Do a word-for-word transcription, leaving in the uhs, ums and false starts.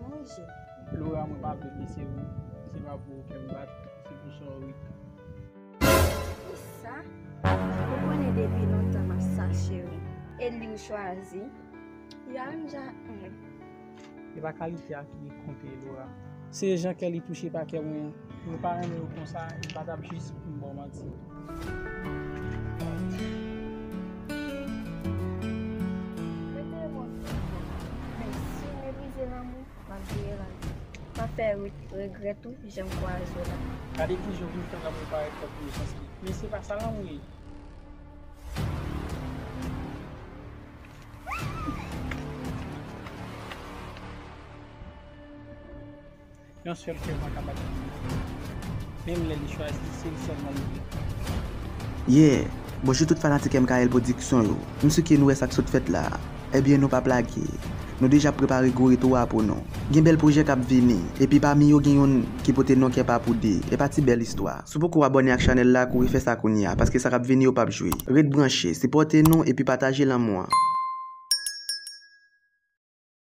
Manje. Laura, mwen pa vle blese ou. Se pa pou ou kè m bat, se pou sa w ret. Kisa? Ou konnen depi lontan m ap sa cheri. E li ou chwazi. Ya m ja. E pa kalite a ki konte, Laura. Se jan kè li touche pa kè mwen an. Mwen pa renmen yo konsa, e pa t ap jis pou m ba w manti. Mwen te renmen w tout bon. Men si w meprize lanmou, m ap veye lanmou. M ap fè Ruth regrèt ou jan m kwaze w la. Gade kijan w vin fè lanmou parèt tankou yon sanskrit. Men se pa sa lanmou ye. Yon sèl kè mwen ka bat. Menm lè li chwazi, se li sèlman li vle. Yeah, bonjou tout fanatik M K L Production yo. M si ke nou wè sa k sot fèt la. Ebyen nou p ap lage. Nou deja prepare gwo retou a pou nou. Gen bèl pwojè k ap vini, epi pami yo gen youn ki pote non Kè pa pou de. E pa ti bèl istwa. Si w poko abòne ak chanèl la, kouri fè sa kounye a, paske sa k ap vini yo p ap jwe. Ret branche, sipòte nou epi pataje lanmou an.